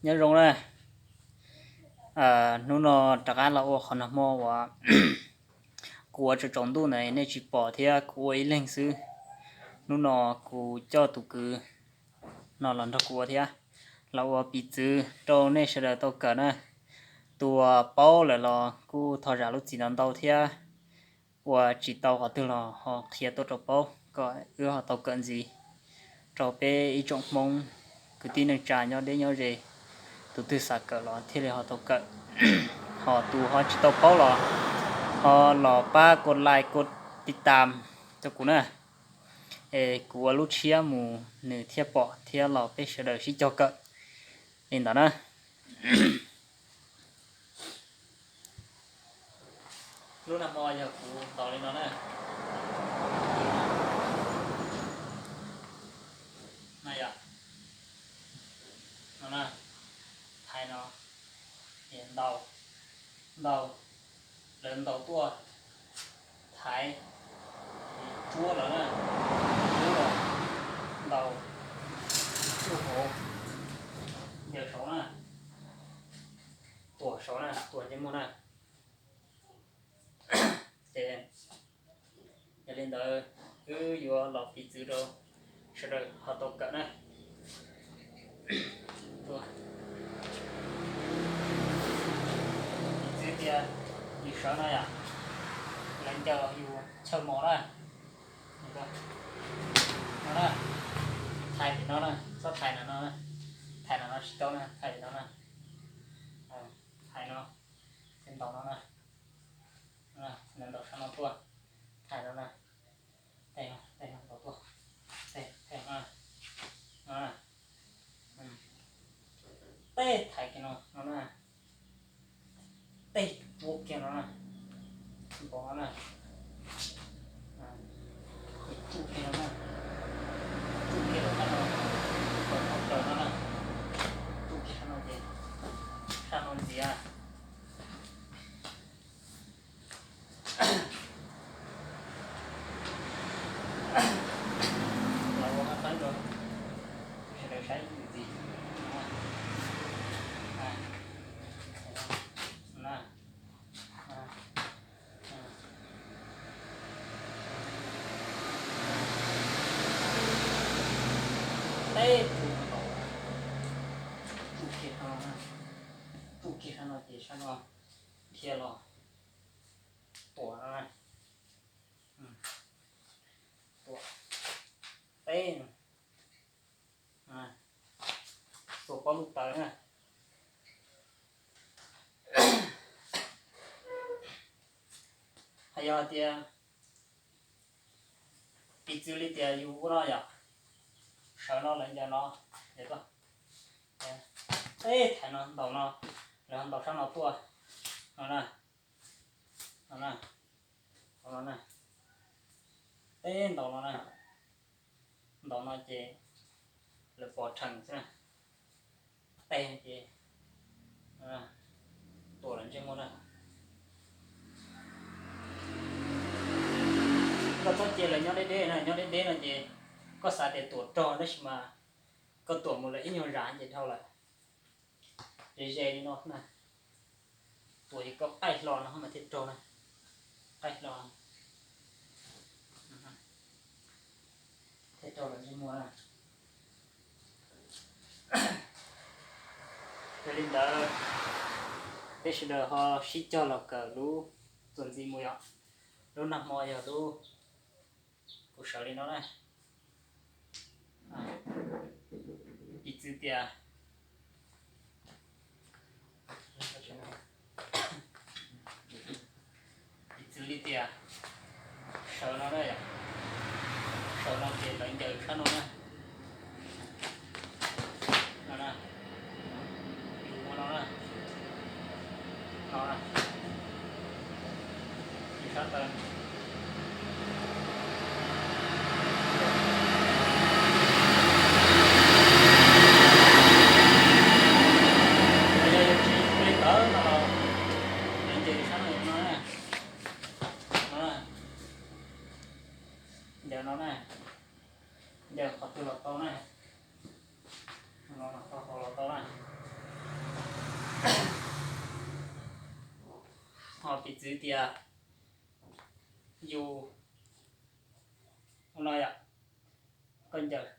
Nyob zoo na, hnub no rov qab los ua qhov nag hmo uas kuv ua tsaus tsaus ntuj ntawd nej tsis pom thiab kuv ua ib leeg xwb. Hnub no kuv coj tus kwv no los nrog kuv ua thiab, los ua piv txwv rau nej sawv daws tau kawm na. Tus uas paub lawm los kuj thov zam lub txim ntau ntau thiab, uas tsis tau qhov twg los ho qhia tuaj rau paub kom wb ho tau kawm ntxiv rau peb ib tsoom Hmoob kwv tij neej tsa nyob deb nyob ze, tus twg xav kawm los thiaj li ho tau kawm. Ho tus ho tsis tau paub los ho los pab kos like kos tiv tam rau kuv na, es kuv ua lub tshiab mus nws thiaj pom thiab los peb sawv daws sib cog kawm li ntawd na. Lub nag hmo yog kuv ntaus li no na. Na yom, no na, thaiv no, ntaus, ntaus, lawv ntaus tuaj, thaiv, tsuab lawv na, tsuab los, ntaus, tsuab hauv, ncaws saud na, tuam saud na, tuam ntsej muag na. Ces yog li ntawd wb yuav los piv txwv rau sawv daws ho tau kawm na. Piv txwv tias yus sawv no yom, lawv ncaws yus chaw mos na. No na, thaiv tim no na, txhob thaiv no na, thaiv no tsis tau na, thaiv tim no na, thaiv no, ces ntaus no na, ntaus sab no tuaj, thaiv no na, tej no, tej no ntaus tuaj, tej, tej no, no na, tej thaiv kiag no, no na, tej tsuab kiag no na, ntaus no na, tsuj kiag no na, tsuj kiag rau sab no, tsuj kiag sab no na, tsuj kiag sab no ces sab no ntxias. Los ua qab qeeb rau sawv daws saib ntxiv. Teb tsuj no, tsuj kiag sab no, tsuj kiag sab no ces sab no dhia los tuam no na, tuam teb, tuam pob lub tawv na. Hais yog tias piv txwv li tias yus ua no yom, sawv no lawv ncaws no, teb thaiv no ntaus no, lawv ntaus sab no tuaj, no na, no na, no na, teb ntaus no na, ntaus no ces lawv pom rhees xwb na, teb ces tuam lawv ntsej muag na. Koj txhob cia lawv nyob deb deb na, nyob deb deb no ces koj xav tias tuam raug tab sis mas koj tuam mus lawm ib nyuag zam ces dhau lawm. Ze ze li no na, tuam es koj qaij hlo no mas thiaj raug na, qaij hlo thiaj raug lawv ntsej muag na. Yog li ntawd peb sawv daws ho sib cog los kawm lub txuas ntxiv mus yom. Lub nag hmo yog lub, kuv sawv li no na. Piv txwv tias, piv txwv li tias sawv no na yom, sawv no ces lawv ncaws sab no na, no na, yus ua no na, no na, yus sab taw. Yog yus tsis ua li ntawd no los lawv ncaws sab no no na, no na, Piv txwv tias yus ua no yom, koj ncaws,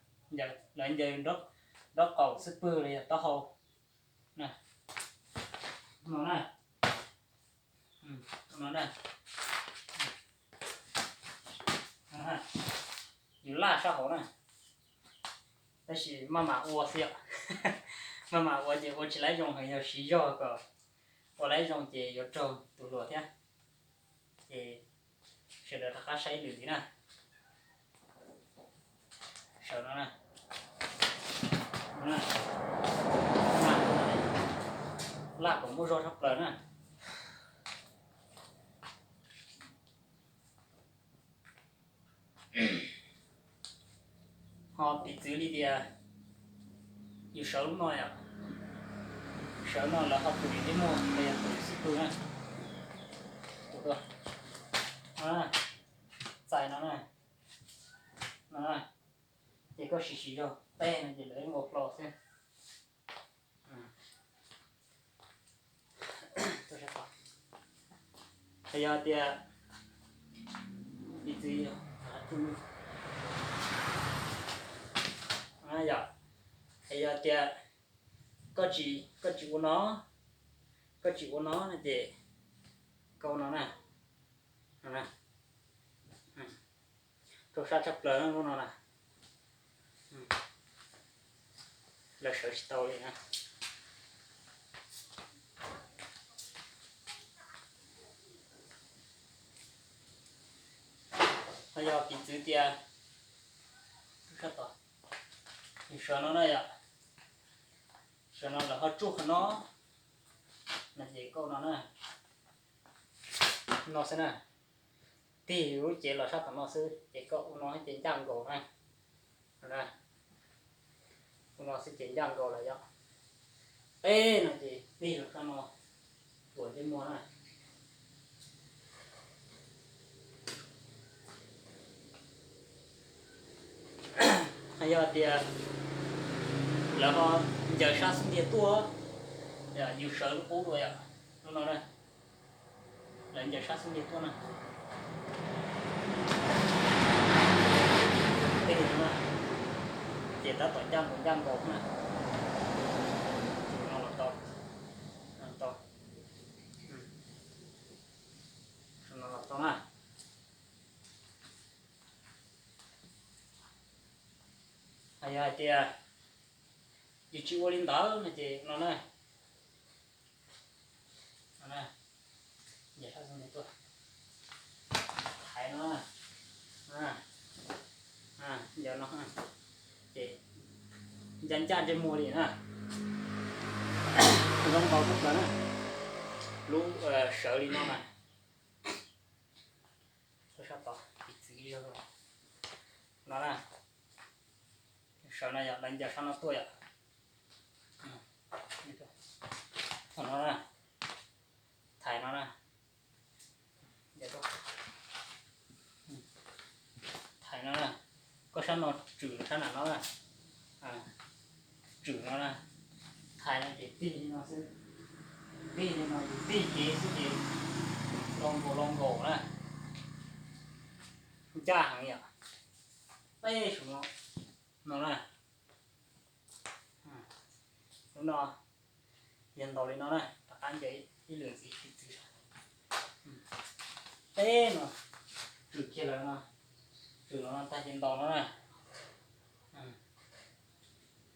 lawv ncaws nraub qaum xub pwg los yog taub hau no na, no na, yus laj sab hauv na. Tab sis maj mam ua xwb yom, maj mam ua ces ua tsis laib zoo heev, yog siv zog kom ua laib zoo ces yuav raug tus hluas thiab. Ces sawv daws rov qab saib lwm ntxiv na. Sawv no na, laj kom muaj zog tshaj plaws na. Ho piv txwv li tias yus sawv lub no yom, sawv no lawv ho tus yus ntsej muag los yog tus yus xub pwg na, tus tuaj, txais no na, no na, ces koj siv siv zog tej no ces lawv ib nkaus hlo xwb. Yog tias, piv txwv, yog, yog tias koj tsis, koj tsis ua no, koj tsis ua no no ces koj ua no na, rau sab tshaj plaws lub no na, lawv sawv tsis tau li na. Ho yog piv txwv tias sawv no na yom, sawv no lawv ho tsuj qhov no, no ces koj ua no na, no xwb na, tig lub cev los sab tom no xwb ces koj ua no ces ncaj nkaus na. Ua no xwb ces ncaj nkaus lawm yom. Peb no ces tig los sab no, tuam ntsej muag na. Yog tias lawv ho ncaws sab xub ntiag tuaj, yus sawv lub qub dua yom, lub no na, lawv ncaws sab xub ntiag tuaj na. Ces tab tom ncaj nkaus ncaj nkaus na. Tau, tau, tau na. Yog hais tias yus tsis ua li ntawd no ces no na, thaiv no, no, ces ncaj ncaj ntsej muag li na, zoo nkaus tshaj plaws na, lub sawv li no na. Sab tod piv txwv no na, sawv no yog lawv ncaws sab no tuaj yom, no na, thaiv no na, thaiv no na, koj sab no tswm sab nram no na, tswm no na, thaiv no ces tig li no xwb, tig li no ces tig cev xwb ces lo nkaus lo nkaus na, ncaj heev yom, peb saum no, no na, lub no yog ntaus li no na, rov qab ncaws ib lwm ntxiv piv txwv, peb no, tswm kiag lawm no, tswm no tag ces ntaus no na,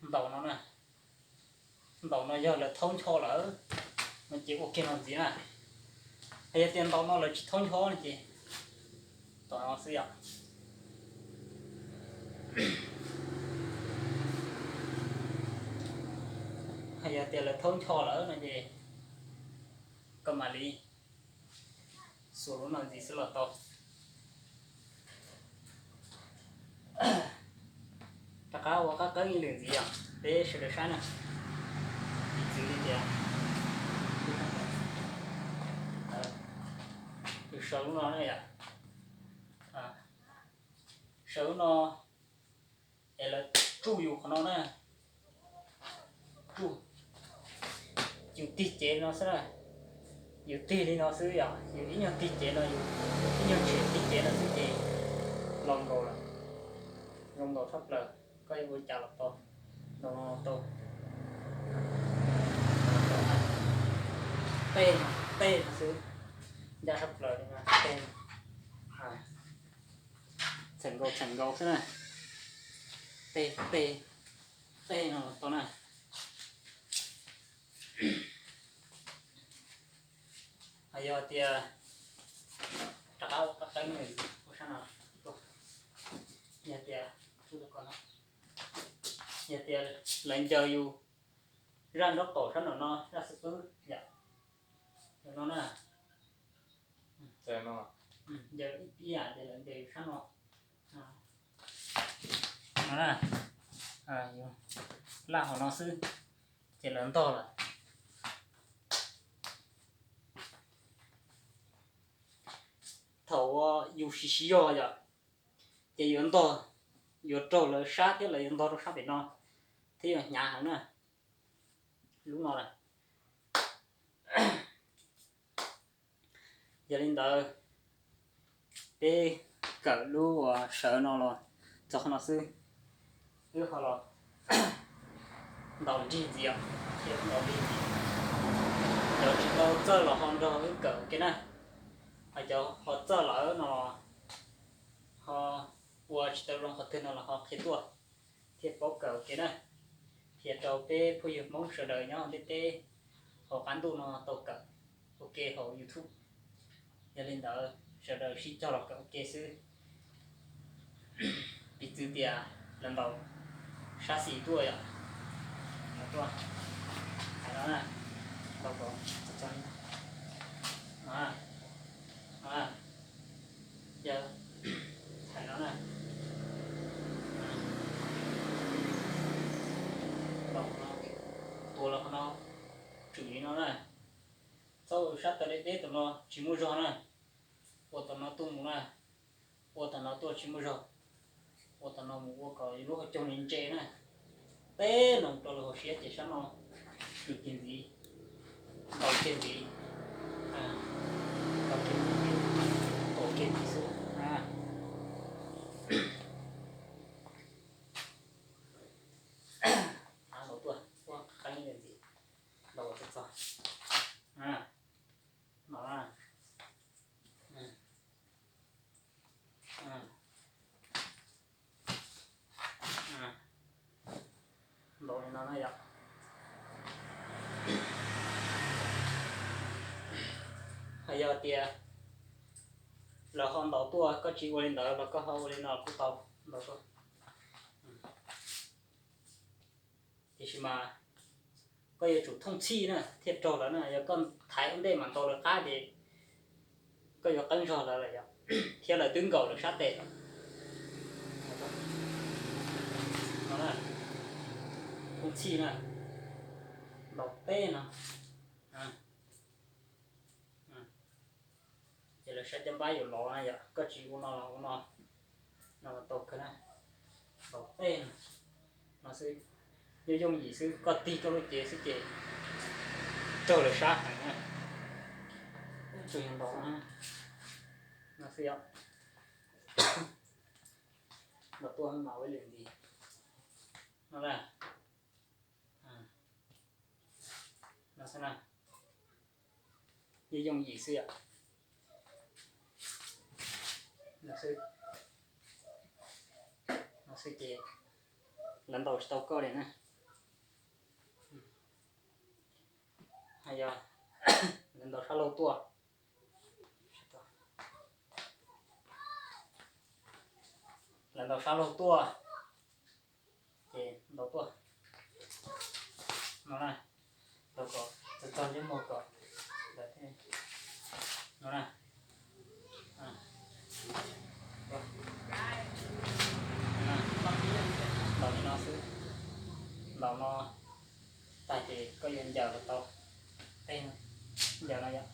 ntaus no na, ntaus no yog lawv thaub ncho lawm no ces ua kiag no ntxiv na, yog tias ntaus no lawv tsis thaub ncho no ces tom no xwb yom. Yog tias lawv thaub ncho lawm no ces koj mam li xuas lub no ntxiv xwb los tau. Rov qab ua qab qeeb ib lwm ntxiv os, peb sawv daws saib na. Piv txwv li tias, yus sawv lub no na yom, sawv lub no es lawv tsuj yus qhov no na, tsuj, yus tig cev no xwb na, Yus tig li no xwb yom, yus ib nyuag tig cev no, yus ib nyuag tshem tig cev no xwb ces los nkaus lawm, zoo nkaus tshaj plaws. Koj yuav ua cas los tau, nkaus no tau. Tej no, tej no xwb, ncaj tshaj plaws li no, tej no. Txheem nkaus txheem nkaus xwb na. Tej, tej, tej no tau na. Yog tias rov qab ua qab qeeb ua sab no, yog tias, yog tias lawv ncaws yus zaj nraub qaum sab nraum no zaj xwb xwb yom, no na. Ncaws ib yam ces lawv ncaws yus sab no, no na, laj hauv no xwb ces lawv ntog lawm. Thaum uas yus siv siv zog yom, ces yuav ntog, yuav raug lawv sab thiab lawv yuav ntog rau sab pem no thiab yuav hnyav heev na. Lub no lawm. Yog li ntawd, peb kawm lub uas sawv no los txog qhov no xwb, wb ho los ntaus nrig ntxiv, thiab ntaus nrig ntxiv. Cov tsis tau txawj los ho nrog wb kawm ua ke na, ho cov ho txawj lawm no ho ua tsis tau zoo qhov twg no los ho qhia tuaj thiaj paub kawm ua ke na. Qhia rau peb phooj ywg Hmoob sawv daws nyob ntiaj teb hauv qab ntuj no tau kawm ua ke hauv YouTube. Yog li ntawd sawv daws sib cog los kawm ua ke xwb. Piv txwv tias lawv ntaus sab xis tuaj yom, tuaj, hais no na, ntaus kom txog, yog hais no na, ntaus no, tua los qhov no, tswm li no na. Txhob ua sab taw deb deb, tam no tsis muaj zog na, ua tam no tuaj mus na, ua tam no tuaj tsis muaj zog, ua tam no mus ua kom yus lub hauv caug ntse ntse na. Teb no rau lawv hauv siab ces sab no tswm kiag ntxiv, ntaus kiag ntxiv, ntaus kiag ntxiv, ntaus kiag ntxiv xwb. Av ntaus tuaj, ua qeeb ntxiv, ntaus txog txog no. Ntaus li no na yom. Hos yog tias lawv ho ntaus tuaj koj tsis ua li ntawd los koj ho ua li no kuj tau, ntaus tuaj. Tiam sis mas koj yuav tsum thooj txhij na thiaj raug lawv na, yog koj thaiv ua ntej mam ntaus lawv qab ces koj yuav qeeb zog lawv lawm yom, thiab lawv twb nkaum lawv sab tes lawm. Thooj txhij na, ntaus teb no. Ces lawv saib caj npab yuav lov na yom, koj tsis ua no los ua no, no tau kawg na. Ntaus teb no, no xwb, yooj yooj yim xwb, koj tig koj lub cev xwb ces raug lawv sab heev na. Tsuas yog ntaus no, no xwb yom. Ntaus tuaj mam ua lwm ntxiv no na. No xwb na, yooj yooj yim xwb yom. No xwb, no xwb ces lawv ntaus tsis tau koj li na. Yog lawv ntaus sab laug tuaj, lawv ntaus sab laug tuaj, ces ntaus tuaj no na, ntaus kom txog txog ntsej muag kom, no na. Ntaus li no xwb, ntaus no tag ces koj yuav ncaws los tau. Tej no, ncaws no yom,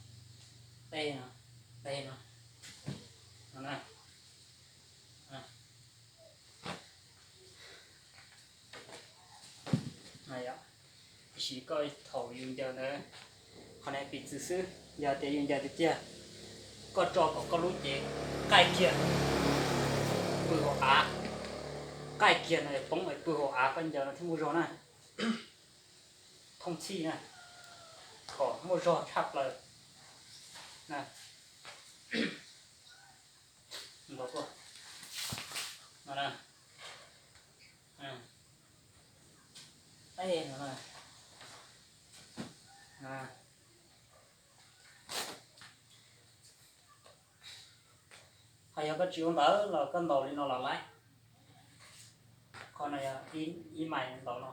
tej no, tej no, no na. Tiam sis koj thaum yus ncaws ntawd, qhov no piv txwv xwb, Yog tias yus ncaws tiag tiag, koj tso kom koj lub cev qaij kiag pw hauv av, qaij kiag no poob pw hauv av koj ncaws no thiaj muaj zog na. Thooj txhij na, kom muaj zog tshaj plaws na. Ho yog koj tsis ua ntawd los koj ntaus li no los laib. Qhov no yog ib mais ntaus no,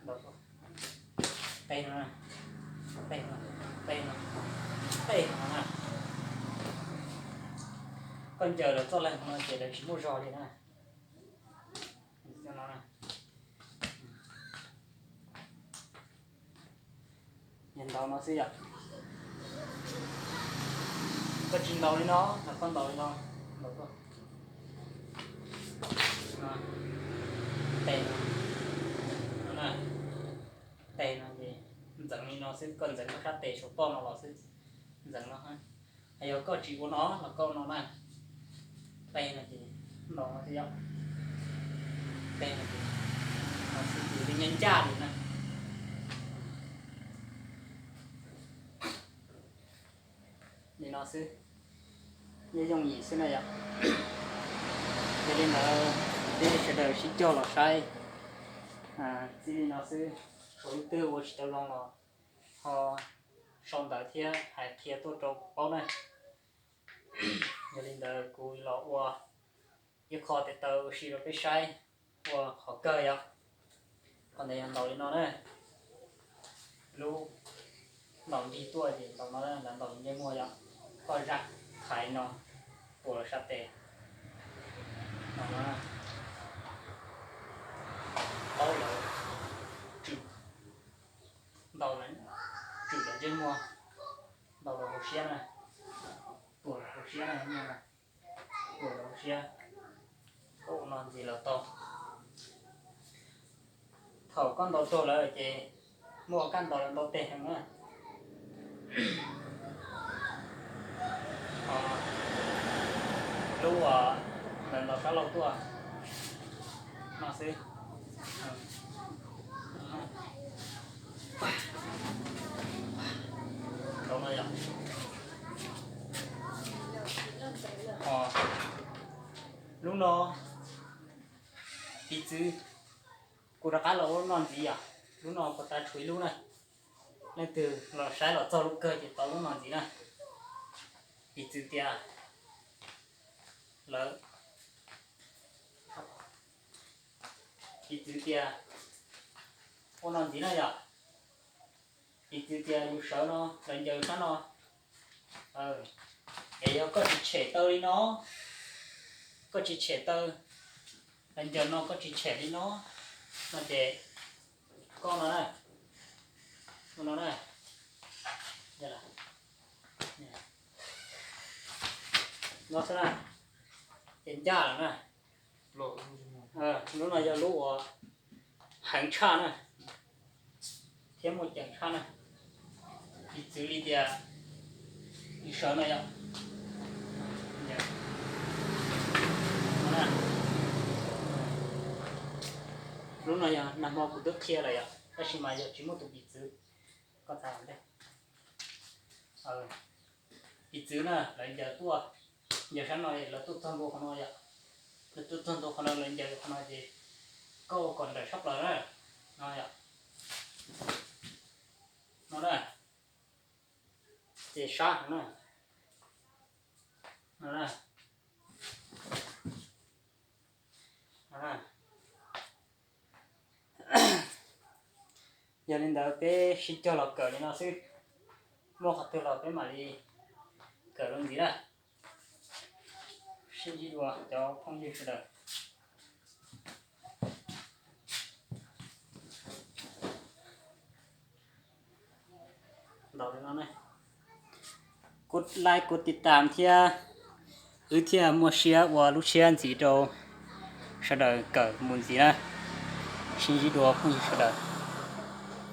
ntaus, tej no, tej no, tej no, tej no na. Koj ncaws lawv txoj leeg no ces lawv tsis muaj zog li na. Yog ntaus no xwb yom. Koj tsis ntaus li no, koj ntaus li no, ntaus tuaj. Tes no, tes no ces ntxeev li no xwb, koj ntxeev koj sab tes saum toj no los xwb, ntxeev no. Yog koj tsis ua no los koj ua no na, tes no ces ntaus no xwb yom, tes no ces, no xwb ces li ncaj ncaj li na. Li no xwb, yooj yim xwb na yom. Yog li ntawd peb sawv daws sib cog los saib txij li no xwb, tshuav leej twg ua tsis tau zoo los ho sau ntawv thiab hais qhia tuaj rau paub na. Yog li ntawd kuv los ua ib qho tes taw ua si rau peb saib, ua qhov kawg yom. Qhov ntawd yog ntaus li no na, lub ntaus nrig tuaj ces ntaus no, lawv ntaus ntsej muag yom, koj zam thaiv no, puas lawv sab tes, no, paub lawv, ntaus, tswm lawv ntsej muag, ntaus lawv hauv siab na, puas lawv hauv siab na, puas lawv hauv siab, koj ua no ntxiv lawv tau. Thaum koj ntaus raug lawv ces muaj kaj ntaus lawv ntau tes heev na. Lub uas lawv ntaus sab laug tuaj no xwb. Ntaus no yom. Lub no, piv txwv, kuv rov qab los ua lub no ntxiv yom. Lub no puas tas tshuav ib lub na. Leej twg los saib los txog lub kawg ces tau lub no ntxiv na. Piv txwv tias lawv, piv txwv tias ua no ntxiv na yom. Piv txwv tias yus sawv no lawv ncaws sab no, es yog koj tsis tshem taw li no, koj tsis tshem taw, lawv ncaws no koj tsis tshem li no, no ces koj no na, no na, no xwb na, ces ncaj lawm na. Lub no yog lub uas heev tshaj na, thiab muaj ceem tshaj na. Piv txwv li tias yus sawv no yom, lub no yog nag hmo kuv twb qhia lawm yom, tab sis mas yog tsis muaj tus piv txwv, koj txav ntej. Piv txwv na, lawv ncaws tuaj, ncaws sab no, lawv tuaj txog ntua qhov no yom, lawv tuaj txog ntua qhov no lawv ncaws qhov no ces koj ua kom nrawm sab plaws na, no yom, no na, ces sab heev na, no na. Yog li ntawd peb sib cog los kawm li no xwb, muaj qhov twg los peb mam li kawm dua ntxiv na. Sib ntsib dua cov phooj ywg sawv daws. Kuv like kuv tiv tam thiab, wb thiaj muaj siab ua lub siab ntxiv rau sawv daws kawm mus ntxiv na. Sib ntsib dua phooj ywg sawv daws.